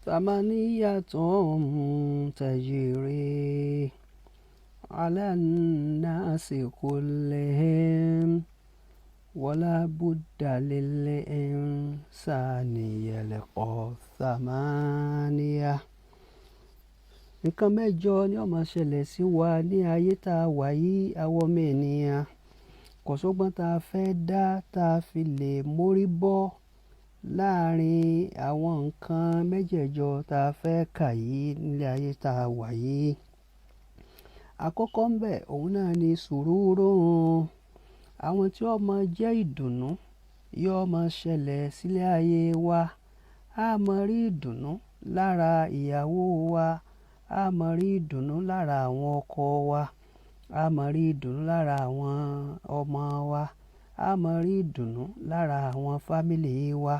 Thamaniyatun tajri ala nnasi kullihim wala budda lil insani yalqa thamaniya. Nǹkan mẹ́jọ ni ó máa ṣẹlẹ̀ sí wa ní ayé tá a wà yìí, àwọn ọmọ ènìyàn. Kò sọ́gbọ́n tá a fẹ́ dá tá a fi lè mórí bọ́ láàrin àwọn nǹkan mẹ́jẹ̀ẹ̀jọ tá a fẹ́ kà yìí nílé ayé tá a wà yìí. Àkọ́kọ́ ń bẹ, òun náà ni sùúrù. Àwọn tí ó máa jẹ́ ìdùnnú yóò máa ṣẹlẹ̀ sílé ayé wa. A máa rí ìdùnnú lára ìyàwó wa, a máa rí ìdùnnú lára àwọn ọkọ wa, a máa rí ìdùnnú lára àwọn ọmọ wa, a máa rí ìdùnnú lára àwọn fámílì wa,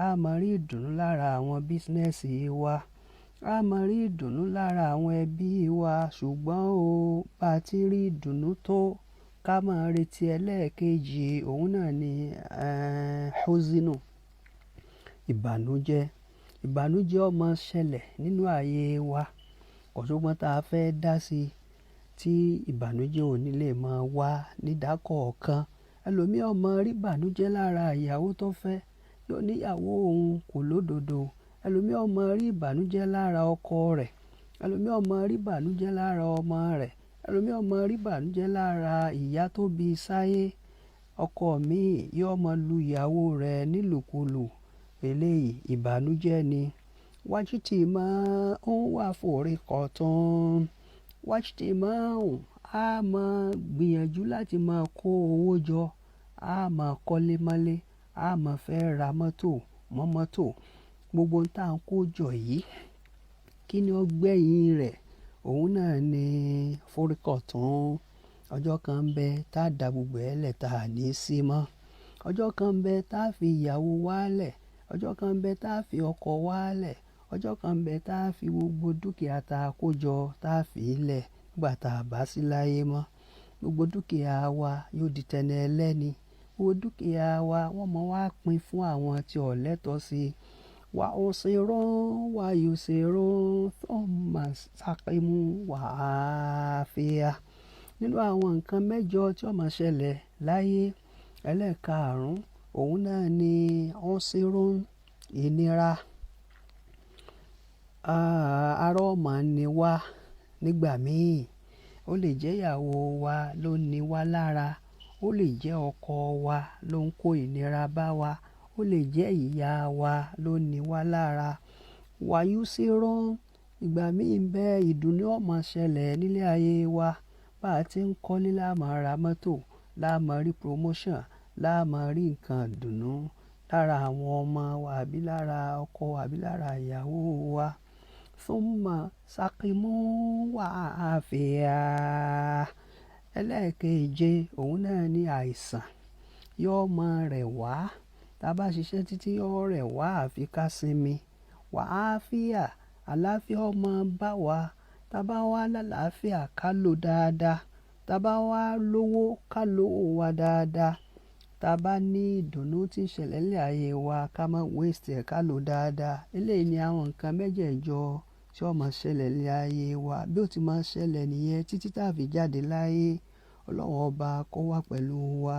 a máa rí ìdùnnú lára àwọn bísínẹ́sì wa, a máa rí ìdùnnú lára àwọn ẹbí wa. Ṣùgbọ́n ó bá ti rí ìdùnnú tó, ká máa retí ẹlẹ́ẹ̀kejì, òun náà ni huzinu, ìbànújẹ́. Ìbànújẹ́ ó máa ṣẹlẹ̀ nínú ayé wa. Kò sọ́gbọ́n tá a fẹ́ dá sí tí ìbànújẹ́ ò ní lè máa wá nídàkọ̀ọ̀kan. Ẹlòmíì ó máa rí ìbànújẹ́ lára ìyàwó tó fẹ́, yóò ní ìyàwó òun kò lódodo. Ẹlòmíì ó máa rí ìbànújẹ́ lára ọkọ rẹ̀. Ẹlòmíì ó máa rí ìbànújẹ́ lára ọmọ rẹ̀. Ẹlòmíì ó máa rí ìbànújẹ́ lára ìyá tó bí sáyé. Ọkọ mi yóò máa lu ìyàwó rẹ̀ nílùkulù. Eléyìí ìbànújẹ́ ni. Wájútì máa ń wà fòrí kọ̀tún. Wájútì máa ń, a máa gbìyànjú láti máa kó owó jọ, a máa kọ́lé mọ́lé, a máa fẹ́ ra mọ́tò mọ́ mọ́tò. Gbogbo ohun tá ń kó jọ yìí, kí ni ó gbẹ̀yìn rẹ̀? Òun náà ni fòríkọ̀tún. Ọjọ́ kan ń bẹ tá dà gbogbo ẹ lẹ̀ tá ní sí mọ́. Ọjọ́ kan ń bẹ tá fi ìyàwó wá lẹ̀. Ọjọ́ kan ń bẹ tá fi ọkọ wá lẹ̀. Ọjọ́ kan ń bẹ tá fi gbogbo dúkìá ta kó jọ tá fi lẹ̀ nígbà tá bá sí láyé mọ́. Gbogbo dúkìá wa yóò di tẹni ẹlẹ́ni. Gbogbo dúkìá wa wọ́n máa wá pín fún àwọn tí ó lẹ́tọ̀ọ́ sí. Wa usirun wa yusirun thumma saqimu wa afiyah. Nínú àwọn nǹkan mẹ́jọ tí ó máa ṣẹlẹ̀ láyé, ẹlẹ́ẹ̀karùn-ún, òun náà ni usirun, ìnira. Ara ó máa ní wá nígbà míì. Ó lè jẹ́ ìyàwó wa ló ní wá lára, ó lè jẹ́ ọkọ wa ló ń kó ìnira bá wa, ó lè jẹ́ ìyá wa ló ní wá lára. Wa yusirun, ìgbà míì ń bẹ ìdùnnú ó máa ṣẹlẹ̀ nílé ayé wa. Bá ti ń kọ́lé la máa ra mọ́tò, la máa rí promotion, la máa rí nǹkan ìdùnnú lára àwọn ọmọ wa àbí lára ọkọ àbí lára ìyàwó wa. Thumma saqimu wa afiyah. Ẹlẹ́ẹ̀keje, òun náà ni àìsàn. Yóò máa rẹ̀ wá. Tá bá ṣiṣẹ́ títí yóò rẹ̀ wá àfi ká sinmi. Wa afiyah, àlàáfíà ó máa bá wa. Tá bá wá lálàáfíà ká lò dáadáa. Tá bá wá lówó ká lò owó wa dáadáa. Tá bá ní ìdùnnú tí ń ṣẹlẹ̀ nílé ayé wa ká má waste ẹ̀, ká lò dáadáa. Eléyìí ni àwọn nǹkan mẹ́jẹ̀ẹ̀jọ tí ó máa ṣẹlẹ̀ nílé ayé wa. Bí ó ti máa ṣẹlẹ̀ nìyẹn títí tá fi jáde láyé. Ọlọ́run ọba kó wà pẹ̀lú wa.